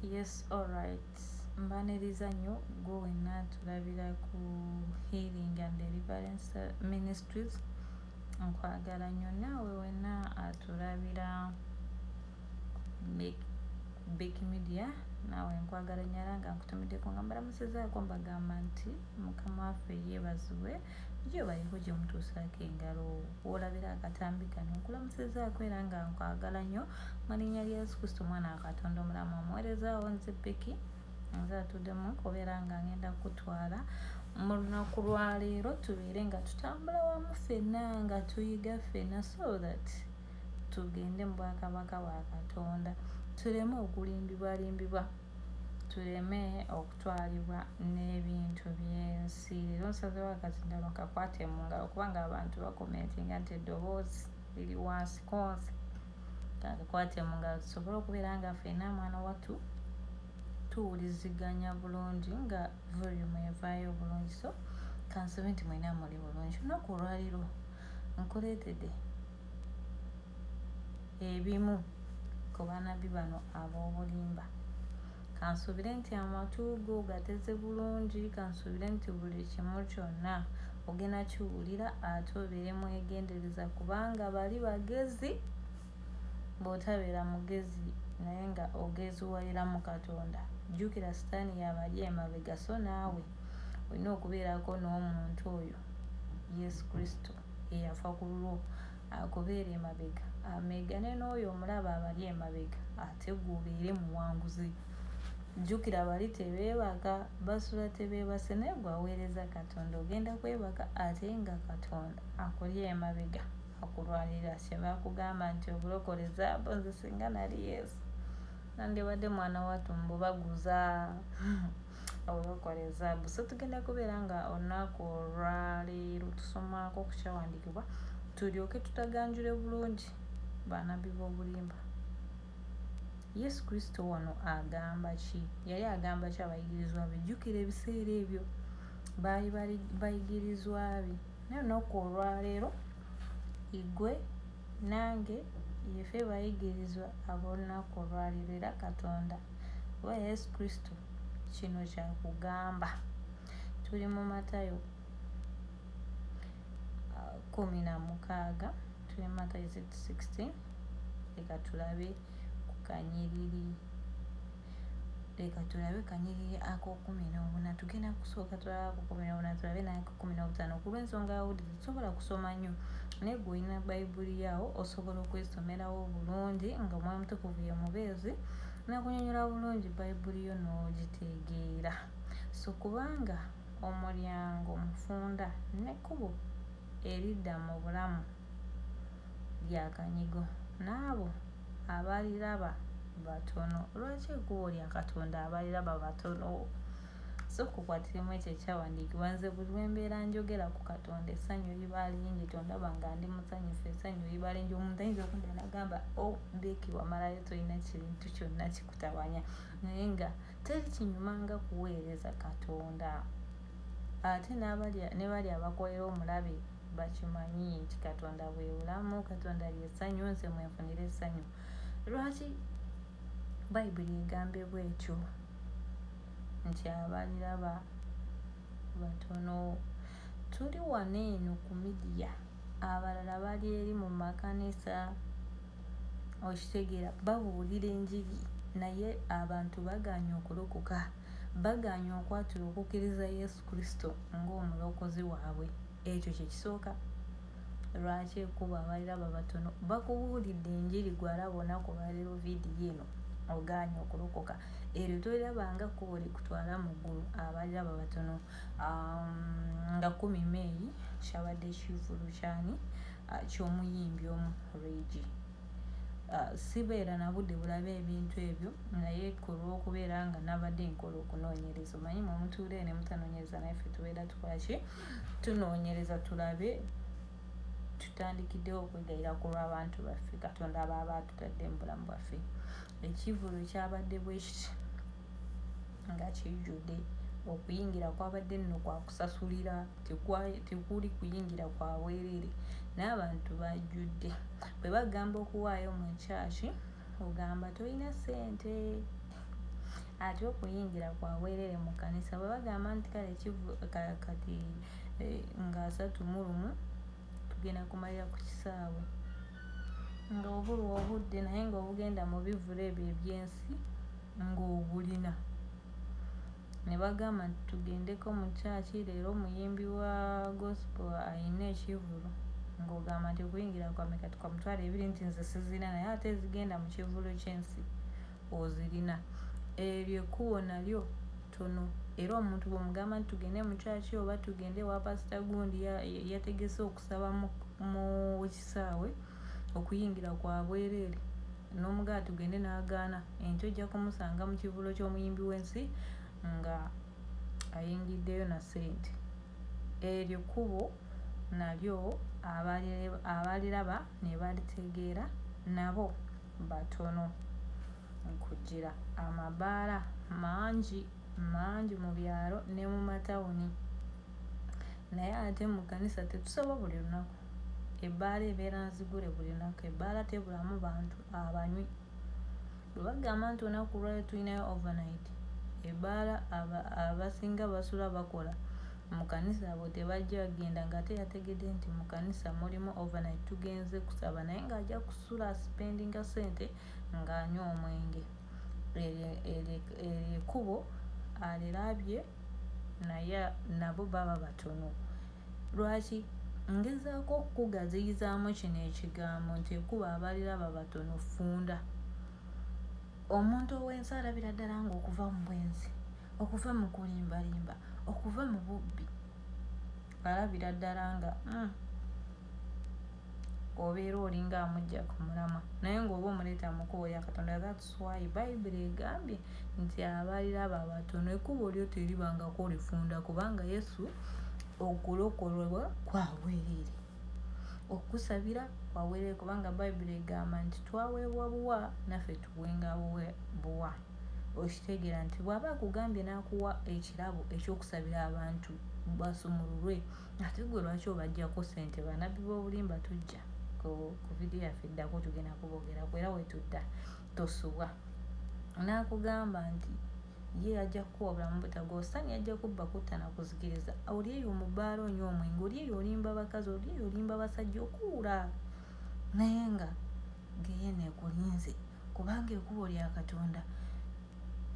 Yes, alright. Mbaniriza nnyo gwe wenna tulabira ku Healing and Deliverance Ministries. Nkwagala nnyo naawe wenna atulabira Big Media, naawe nkwagala nnyo era nga nkutumiddeko nga mbalamusizaako mbagamba nti Mukama waffe yeebazibwe gyebaleko gye mutuusaako engalo w'olabira akatambi kano. Nkulamusizaako era nga nkwagala nnyo mu linnya lya Yesu Kristo omwana wa Katonda omulamu. Omuweereza wo nze Becky, nze atuddemu okubeera nga ngenda kutwala mu lunaku lwaleero tubeere nga tutambula wamu ffenna nga tuyiga ffenna so that tugende mu bwakabaka bwa Katonda, tuleme okulimbibwalimbibwa, tuleme okutwalibwa n'ebintu by'ensi. Leero nsazeewo akazindalo nkakwate mu ngalo kubanga abantu bakomentinga nti eddoboozi liri wansi konse. Kakwate mu ngalo tusobole okubeera nga ffenna mwana wattu tuwuliziganya bulungi nga volume evaayo bulungi. So kansuube nti mwenna muli bulungi. Olunaku olwaleero nkuleetedde ebimu ku bannabbi bano ab'obulimba. Kansuubire nti amatu go gateze bulungi, kansuubire nti buli kimu kyonna ogenda kiwulira ate obeere mwegendereza kubanga bali bagezi. Bw'otabeera mugezi naye nga ogeziwalira mu Katonda, jjukira sitaani y'abali emabega so naawe olina okubeerako n'omuntu oyo Yesu Kristo eyafa ku lulwo akubeera emabega ameggane n'oyo omulaba abali emabega ate gwe obeere muwanguzi. Jjukira bali tebeebaka, basula tebeebase naye gwe aweereza Katonda ogenda kwebaka ate nga Katonda akuli emabega akulwanirira. Kyebakugamba nti obulokole zaabu, nze singa nali Yesu nandibadde mwana wattu mbu baguza obulokole zaabu. So tugenda kubeera nga olunaku olwaleero tusomaako ku kyawandiikibwa tulyoke tutaganjule bulungi bannabbi b'obulimba. Yesu Kristo wano agamba ki? Yali agamba ki abayigirizwa be? Jjukira ebiseera ebyo baali bayigirizwa be. Naye olunaku olwaleero igwe nange yefe bayigirizwa ab'olunaku olwaleero era Katonda oba Yesu Kristo kino kyakugamba. Tuli mu Matayo 16, tuli mu Matayo 16. Leka tulabe ku kanyiriri, leka tulabe kanyiriri ak'okumi n'obuna. Tugenda kusooka tulabe ak'okumi n'obuna, tulabe n'ak'okumi n'obutaano. Ku lw'ensonga yawudi tetusobola kusoma nnyo, naye gwe olina Bayibuli yawo osobola okwesomerawo bulungi nga Omwoyo Omutukuvu ye mubeezi n'akunyonnyola bulungi Bayibuli yo n'ogitegeera. So kubanga omulyango mufunda n'ekkubo eridda mu bulamu lya kanyigo, n'abo abaliraba batono. Lwaki ekkubo lya Katonda abaliraba batono? Sooka okwatiremu ekyo ekyawandiikibwa. Nze buli lwe mbeera njogera ku Katonda essanyu liba lingi, tondaba nga ndi musanyufu, essanyu liba lingi. Omuntu ayinza okundaba n'agamba, oh Becky wamalayo tolina kintu kyonna kikutawanya, naye nga teri kinyuma nga kuweereza Katonda. Ate ne bali abakolera omulabe bakimanyi nti Katonda bwe bulamu, Katonda lye ssanyu, nze mwenfunira essanyu. Lwaki Bayibuli egambye bw'etyo nti abaliraba batono? Tuli wano eno ku midiya, abalala bali eri mu makanisa, okitegeera, babuulira enjiri naye abantu bagaanye okulokoka, bagaanye okwatula okukkiriza Yesu Kristo ng'omulokozi waabwe. Ekyo kye kisooka. Lwaki ekkubo abaliraba batono? Bakubuulidde enjiri gwe alaba olunaku olwaleero vidiyo eno ogaanye okulokoka. Eryo toliraba nga kkubo likutwala mu ggulu, abaliraba batono. Nga 10 May kyabadde kivvulu kyani ky'omuyimbi omu Ray G. Sibeera na budde bulabe ebintu ebyo naye ku lw'okubeera nga nabadde nkola okunoonyereza, omanyi mwe mutuula eno ne mutanoonyereza naye ffe tubeera tukola ki? Tunoonyereza tulabe tutandikiddewo okwegayira ku lw'abantu baffe Katonda abaaba atutadde mu bulamu bwaffe. Ekivvulu kyabadde bwe kiti nga kijjudde, okuyingira kwabadde nno kwa kusasulira, tekuli kuyingira kwa bwereere n'abantu bajjudde. Bwe bagamba okuwaayo mu kyaki ogamba tolina ssente. Ate okuyingira kwa bwereere mu kkanisa, bwe bagamba nti kale kati nga 31 tugenda kumalira ku kisaawe, nga obulwa obudde naye nga obugenda mu bivvulu ebyo eby'ensi ng'obulina. Ne bagamba nti tugendeko mu kyaki leero, omuyimbi wa gospel ayina ekivvulu, ng'ogamba nti okuyingira kwa meka? Kwa 20,000. Nti nze sizirina, naye ate ezigenda mu kivvulu ky'ensi ozirina. Eryo ekkubo nalyo ttono. Era omuntu bw'omugamba nti tugende mu kyaki oba tugende ewa pasita gundi, yategese okusaba mu kisaawe, okuyingira kwa bwereere, n'omugamba tugende n'agaana, enkya ojja kumusanga mu kivvulu ky'omuyimbi w'ensi nga ayingiddeyo na ssente. Eryo kkubo nalyo abaliraba ne balitegeera nabo batono. Nkugira amabaala mangi mangi mu byalo ne mu matawuni, naye ate mu kkanisa tetusaba buli lunaku. Ebbaala ebeera nzigule buli lunaku, ebbaala tebulamu bantu abanywi. Bwe bagamba nti olunaku lwaleero tulinayo overnight, ebbaala abasinga basula bakola, mu kkanisa abo tebajja, bagenda ng'ate yategedde nti mu kkanisa mulimu overnight, tugenze kusaba, naye ng'ajja kusula aspendinga ssente ng'anywa omwenge. Eryo ekkubo alirabye, naye nabo baba batono. Lwaki ngezaako okukugaziyizaamu kino ekigambo nti ekkubo abaliraba batono ffunda? Omuntu ow'ensi alabira ddala ng'okuva mu bwenzi, okuva mu kulimbalimba, okuva mu bubbi, alabira ddala nga obeera olinga amujja ku mulamwa, naye ng'oba omuleeta mu kkubo lya Katonda. That's why Bayibuli egambye nti abaliraba batono. Ekkubo lyo teribangako lifunda, kubanga Yesu okulokolebwa kwa bwereere, okusabira kwa bwereere, kubanga Bayibuli egamba nti twaweebwa buwa, naffe tuwenga buwa. Okitegeera nti bw'aba akugambye n'akuwa ekirabo ekyokusabira abantu basumululwe, ate gwe lwaki obaggyako ssente? Bannabbi b'obulimba tujja ku vidiyo yaffe eddako, tugenda kuboogerako era wetudda tosubwa. N'akugamba nti ye ajja kukuwa obulamu butaggwaawo, Sitaani yajja kubba, kutta na kuzikiriza. Oli eyo mu bbaala onywa omwenge, oli eyo olimba bakazi, oli eyo olimba basajja, okuula, naye nga ggeyeena ekulinze, kubanga ekkubo lya Katonda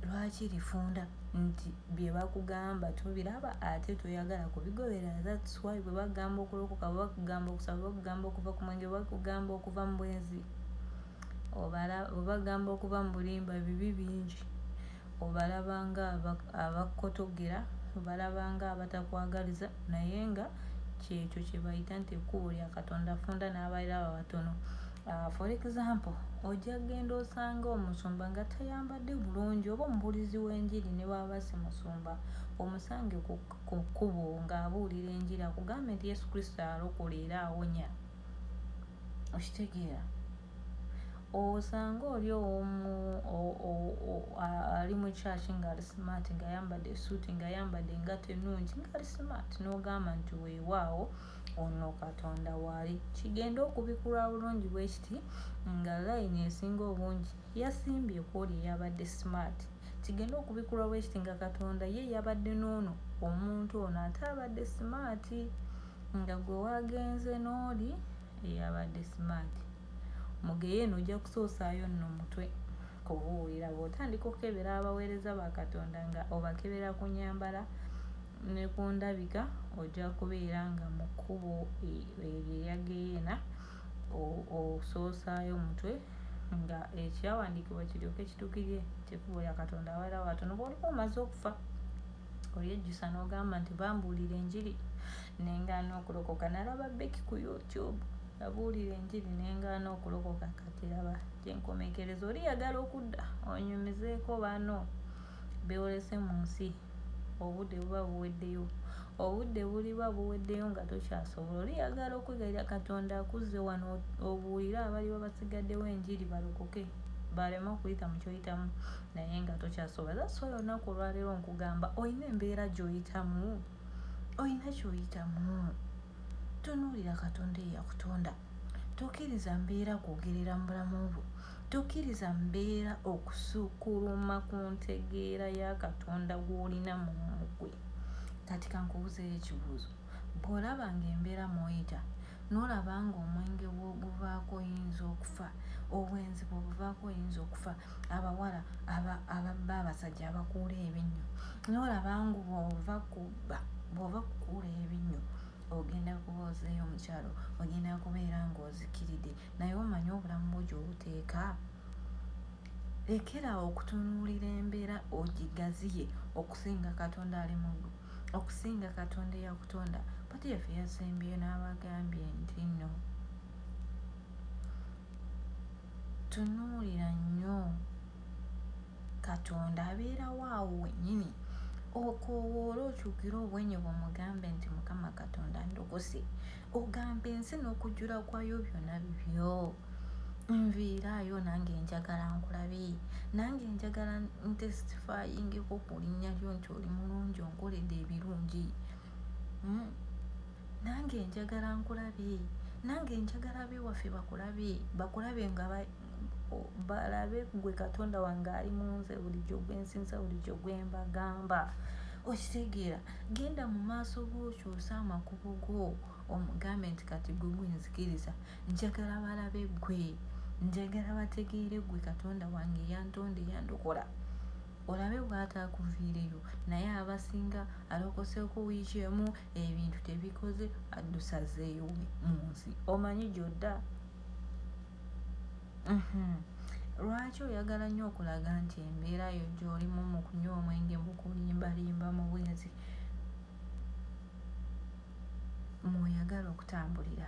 lwaki lifunda? Nti bye bakugamba tobiraba ate toyagala kubigoberera. That's why bwe bagamba okulokoka, bwe bakugamba okusaba, bwe bakugamba okuva ku mwenge, bwe bakugamba okuva mu bwenzi, bwe bagamba okuva mu bulimba, bibi bingi, obalaba nga abakotogera, obalaba nga abatakwagaliza, naye nga kyekyo kye bayita nti ekkubo lya Katonda ffunda n'abaliraba batono. For example, ojja kugenda osanga omusumba nga tayambadde bulungi, oba omubuulizi w'enjiri, ne bw'aba si musumba, omusange ku kkubo ng'abuulira enjiri, akugambe nti Yesu Kristo alokola era awonya. Okitegeera? Osanga oli ali mu kyaki ng'ali smart, ng'ayambadde essuuti, ng'ayambadde engatto ennungi, ng'ali smart, n'ogamba nti weewaawo ono Katonda waali. Kigende okubikulwa bulungi bwe kiti nga layini esinga obungi yasimbye ku oli eyabadde smart. Kigende okubikulwa bwe kiti nga Katonda ye yabadde n'ono omuntu ono ate abadde smart, nga gwe wagenze n'oli eyabadde smart. Mu ggeyeena ojja kusoosaayo nno mutwe kubuulira. Bw'otandika okukebera abaweereza ba Katonda nga obakebera ku nnyambala ne ku ndabika, ojja kubeera nga mu kkubo eryo erya ggeyeena osoosaayo mutwe, nga ekyawandiikibwa kiryoke kituukirire nti ekkubo lya Katonda abaliraba batono. Bw'oliba omaze okufa olyejjusa n'ogamba nti bambuulira enjiri ne ngaana okulokoka. Nalaba Becky ku YouTube yabuulira enjiri ne ngaana okulokoka, kati laba gye nkomekkereza. Oliyagala okudda onyumizeeko banno beewolese mu nsi, obudde buba buweddeyo, obudde buliba buweddeyo nga tokyasobola. Oliyagala okwegayirira Katonda akuzze wano obuulire abaliba basigaddewo enjiri balokoke, baleme okuyita mu ky'oyitamu, naye nga tokyasobola. That's why olunaku olwaleero nkugamba, olina embeera gy'oyitamu, olina ky'oyitamu, tunuulira Katonda eyakutonda. Tokkiriza mbeera kwogerera mu bulamu bwo. Tokkiriza mbeera okusukkuluma ku ntegeera ya Katonda gw'olina mu ggwe. Kati kankubuuzeeyo ekibuuzo. Bw'olaba ng'embeera mw'oyita, n'olaba ng'omwenge bw'oguvaako oyinza okufa, obwenzi bw'obuvaako oyinza okufa, abawala ababba abasajja abakuula ebinnyo, n'olaba nga bw'ova kubba, bw'ova kukuula ebinnyo ogenda kuba ozeeyo mukyalo, ogenda kubeera ng'ozikiridde, naye omanyi obulamu bwo gy'obuteeka? Lekera awo okutunuulira embeera ogigaziye okusinga Katonda ali mu ggulu, okusinga Katonda eyakutonda. Pati yaffe yasembyeyo n'abagambye nti nno tunuulira nnyo Katonda abeerawo awo wennyini okoowoole okyukire obwenyi bwo mugambe nti Mukama Katonda ndokose ogambe ensi n'okujjula kwayo byonna bibyo nviiraayo nange njagala nkulabe nange njagala ntestifayingeko ku linnya lyo nti oli mulungi onkoledde ebirungi hmm? Nange njagala nkulabe nange njagala abewaffe bakulabe bakulabe nga balabe gwe katonda wange ali munze bulijjo gwensinza bulijjo gwembagamba okitegeera genda mu maaso g'okyuse amakubo go omugambe nti kati gwe gwenzikiriza njagala balabe gwe njagala bategeere gwe katonda wange eyantonda eyandokola olabe bw'ataakuviireyo naye abasinga alokoseeko wiiki emu ebintu tebikoze addusazeeyo mu nsi omanyi gy'odda mhm. Lwaki oyagala nnyo okulaga nti embeera yo gy'olimu mu kunywa omwenge mu kulimbalimba mu bwenzi mw'oyagala okutambulira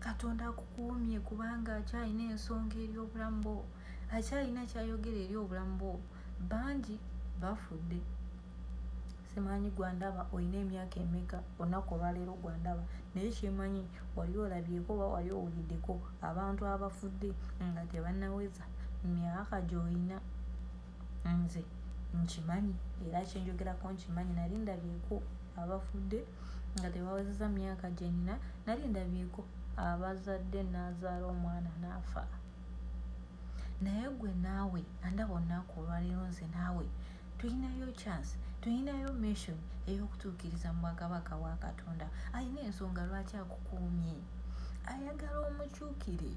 katonda akukuumye kubanga akyalina ensonga eri obulamu bwo akyalina kyayogera eri obulamu bwo bangi bafudde simanyi gwandaba olina emyaka emeka olunaku olwaleero gwandaba naye kyemanyi wali olabyeko oba wali owuliddeko abantu abafudde nga tebanaweza myaka gyolina nze nkimanyi era kyenjogerako nkimanyi nali ndabyeko abafudde nga tebawezeza myaka gyenina nali ndabyeko abazadde nazaala omwana naafa Naye gwe naawe andaba olunaku olwaleero nze naawe tulinayo chance tulinayo mission ey'okutuukiriza mu bwakabaka bwa Katonda. Alina ensonga lwaki akukuumye, ayagala omukyukire.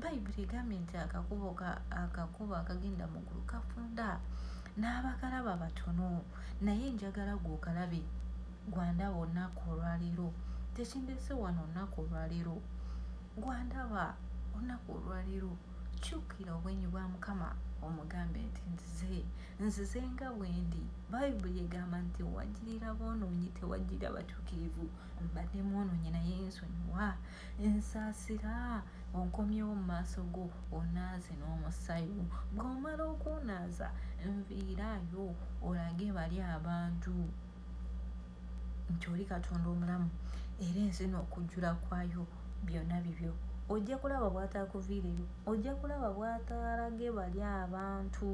Bayibuli egambye nti akakubo akakubo akagenda mu ggulu kafunda n'abakalaba batono, naye njagala gwe okalabe gwandaba olunaku olwaleero. Tekindese wano olunaku olwaleero. Gwandaba olunaku olwaleero kyukira obwenyi bwa Mukama omugambe nti nzize nzize nga bwendi. Bayibuli egamba nti wajjirira boonoonyi tewajjirira batuukirivu. Mbadde mwonoonyi naye nsonyiwa, nsaasira onkomyewo mu maaso go onaaze n'omusaayi gwo. Bw'omala okunaaza nviiraayo olage bali abantu nti oli Katonda omulamu era ensi n'okujjula kwayo byonna bibyo. Ojja kulaba bw'ataakuviireyo, ojja kulaba bw'ataalage bali abantu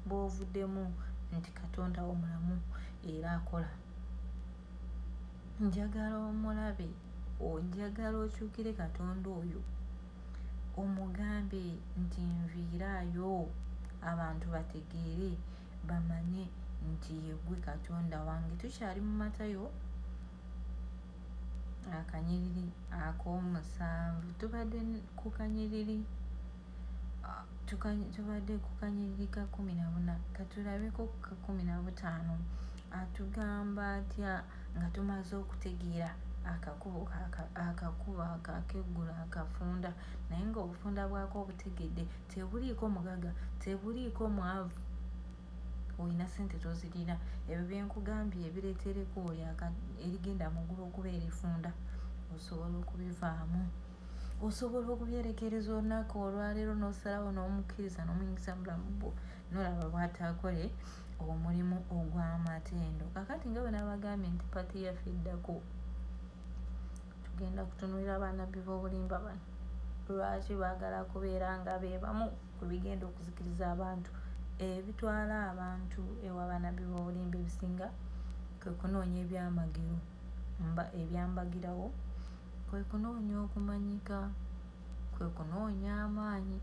b'ovuddemu nti Katonda wo mulamu era akola. Njagala omulabe, njagala okyukire Katonda oyo omugambe nti nviiraayo abantu bategeere bamanye nti yeggwe Katonda wange. Tukyali mu Matayo akanyiriri ak'omusanvu tubadde ku kanyiriri tubadde ku kanyiriri ka 14 katulabeko ka 15 atugamba atya nga tumaze okutegeera akakubo akakubo ako ak'eggulu akafunda naye ng'obufunda bwako obutegedde tebuliiko mugaga tebuliiko mwavu olina sente tozirina ebyo byenkugambye ebireetera ekkubo erigenda mu ggulu okubeera efunda osobola okubivaamu osobola okubyerekereza olunaku olwaleero n'osalawo n'omukkiriza n'omuyingiza mu bulamu bwo nolaba bw'ataakole omulimu ogw'amatendo kakati nga bwe nabagambye nti pati yaffe eddako tugenda kutunuulira banabbi b'obulimba bano lwaki baagala kubeera nga be bamu ku bigenda okuzikiriza abantu ebitwala abantu ewa banabbi b'obulimba ebisinga kwe kunoonya ebyamagero ebyambagirawo kwe kunoonya okumanyika kwe Kwe kunoonya amaanyi.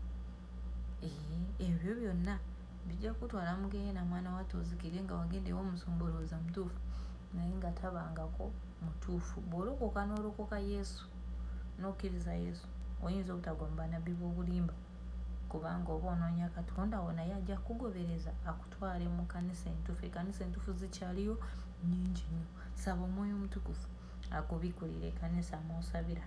Ebyo byonna bijja kukutwala mu ggeyeena mwana wattu ozikirire nga wagenda ew'omusumba olowooza mutuufu naye nga tabangako mutuufu. Bw'olokoka n'olokoka Yesu n'okkiriza Yesu oyinza obutagwa mu bannabbi b'obulimba kubanga oba onoonya Katonda wo naye ajja kukugobereza akutwale mu kkanisa entuufu. Ekkanisa entuufu zikyaliyo nnyingi nnyo. Saba Omwoyo Omutukuvu akubikkulire ekkanisa mw'osabira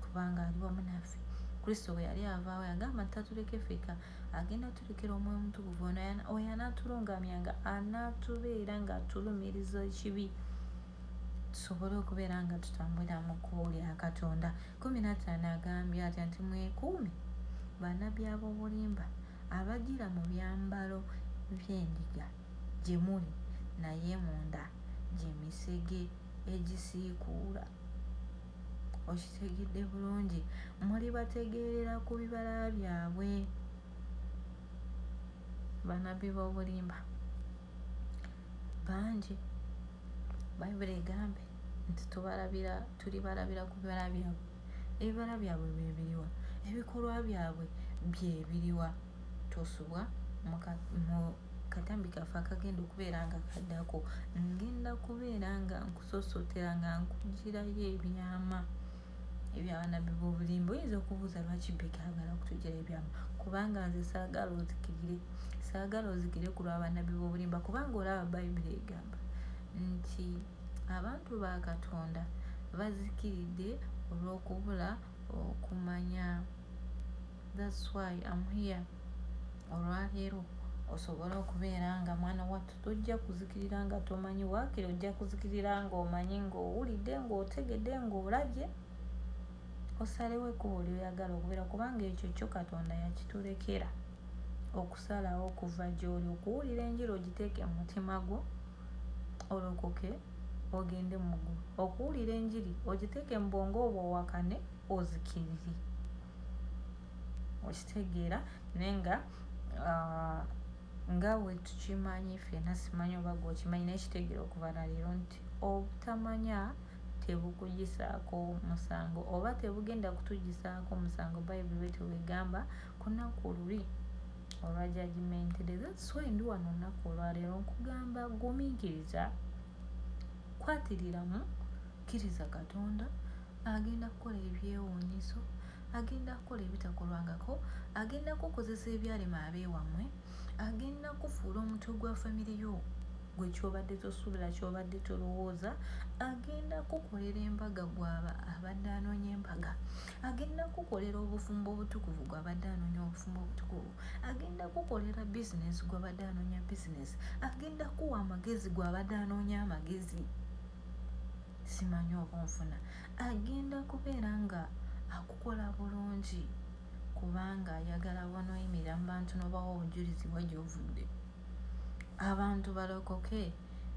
kubanga ali wamu naffe. Kristo bwe yali avaawo yagamba nti tatuleke ffekka, agenda tulekera Omwoyo Omutukuvu oyo anaatulungamyanga, anaatubeera ng'atulumiriza ekibi tusobole okubeera nga tutambulira mu kkubo lya Katonda. 15 agambye atya nti mwekuume bannabbi ab'obulimba abajjira mu byambalo by'endiga gye muli naye munda gye misege egisiikuula. Okitegedde bulungi? Mulibategeerera ku bibala byabwe. Bannabbi b'obulimba bangi. Bayibuli egambe nti tubalabira tulibalabira ku bibala byabwe. Ebibala byabwe bye biriwa? Ebikolwa byabwe bye biriwa? Tosubwa mu katambi kaffe akagenda okubeera nga kaddako ngenda kubeera nga nkusoosotera nga nkuggyirayo ebyama ebyabanabbi b'obulimba. Oyinza okubuuza lwaki Becky ayagala okutuggyira ebyama? Kubanga nze saagala ozikirire, saagala ozikirire ku lw'abannabbi b'obulimba kubanga olaba Bayibuli egamba nti abantu ba Katonda bazikiridde olw'okubula okumanya. That's why I'm here olwaleero osobole okubeera nga mwana wattu tojja kuzikirira nga tomanyi, waakiri ojja kuzikirira ng'omanyi, ng'owulidde, ng'otegedde, ng'olabye, osalewo ekkubo ly'oyagala okubeera kubanga ekyo kyo Katonda yakitulekera okusalawo okuva gy'oli okuwulira enjiri ogiteeke mu mutima gwo olokoke ogende mu ggulu, okuwulira enjiri ogiteeke mu bwongo obwo owakane ozikirire. Okitegeera? Naye nga nga bwe tukimanyi ffenna, simanyi oba ggwe okimanyi naye kitegeera okuva na leero nti obutamanya tebukuggyisaako musango oba tebugenda kutuggyisaako musango. Bayibuli bwetyo bw'egamba ku lunaku luli olwa judgment day. That's why ndi wano olunaku olwaleero nkugamba gumiikiriza, kwatiriramu, kkiriza Katonda agenda kukola ebyewuunyiso, agenda kukola ebitakolwangako, agenda kukozesa ebyalema ab'ewammwe, agenda kufuula omutwe gwa famire yo gwe ky'obadde tosuubira, ky'obadde tolowooza, agenda kukolera embaga gw'aba abadde anoonya embaga, agenda kukolera obufumbo obutukuvu gw'abadde anoonya obufumbo obutukuvu, agenda kukolera bizinensi gw'abadde anoonya bizinensi, agenda kuwa amagezi gw'abadde anoonya amagezi. Simanyi oba onfuna. Agenda kubeera nga akukola bulungi kubanga ayagala bw'onooyimirira mu bantu n'obawa obujulizi bwa gy'ovudde. Abantu balokoke,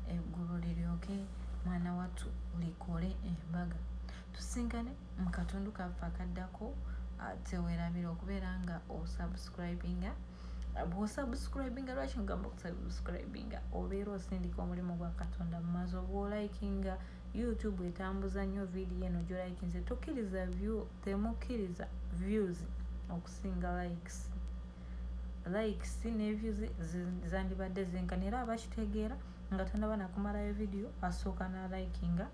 eggulu liryoke mwana wattu likole embaga. Tusisinkane mu katundu kaffe akaddako. Teweerabira okubeera nga osubscribinga. Bw'osubscribinga, lwaki ngamba okusubscribinga? Obeera osindika omulimu gwa Katonda mu maaso. Bw'olikinga, YouTube etambuza nnyo vidiyo eno gy'olikinze. Tokkiriza view, temukkiriza views okusinga likes. Likes ne views zandibadde zenkana, era abakitegeera nga tannaba nakumalayo vidiyo asooka n'alikinga,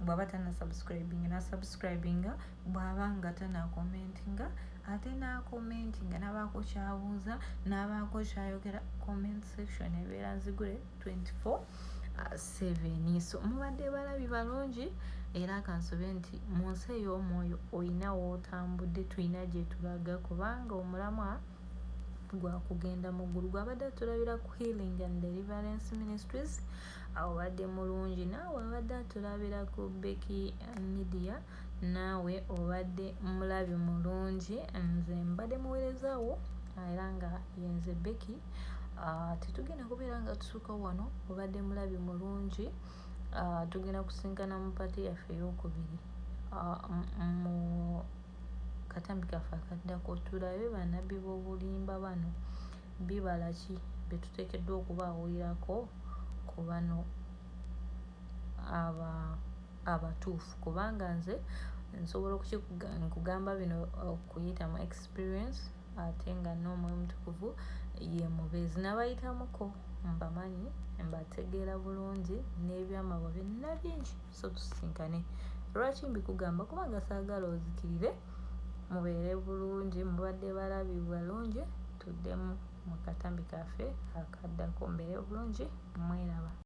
bw'aba tannasubscribinga n'asubscribinga, bw'aba nga tannakomentinga ate n'akomentinga n'abaako ky'abuuza n'abaako ky'ayogera. Comment section ebeera nzigule 24/7. So mubadde balabi balungi, era kansuubire nti mu nsi ey'omwoyo oyina w'otambudde, tulina gye tulaga kubanga omulamwa gwa kugenda mu ggulu. Gw'abadde atulabira ku Healing and Deliverance Ministries, obadde mulungi. Naawe abadde atulabira ku Becky Media, naawe obadde mulabi mulungi. Nze mbadde muweereza wo era nga yenze Becky. Tetugenda kubeera nga tusukka wano. Obadde mulabi mulungi. Tugenda kusinkana mu part yaffe ey'okubiri mu katambi kaffe akaddako, tulabe bannabbi b'obulimba bano bibala ki bye tuteekeddwa okubaawulirako ku bano abatuufu, kubanga nze Nsobola nkugamba bino okuyita mu experience, ate nga n'Omwoyo Omutukuvu ye mubeezi. Nabayitamuko, mbamanyi, mbategeera bulungi, n'ebyama byonna bingi. So tusisinkane. Lwaki mbikugamba? Kubanga saagala ozikirire. Mubeere bulungi, mubadde balabi balungi. Tuddemu mu katambi kaffe akaddako. Mbeere bulungi, mweraba.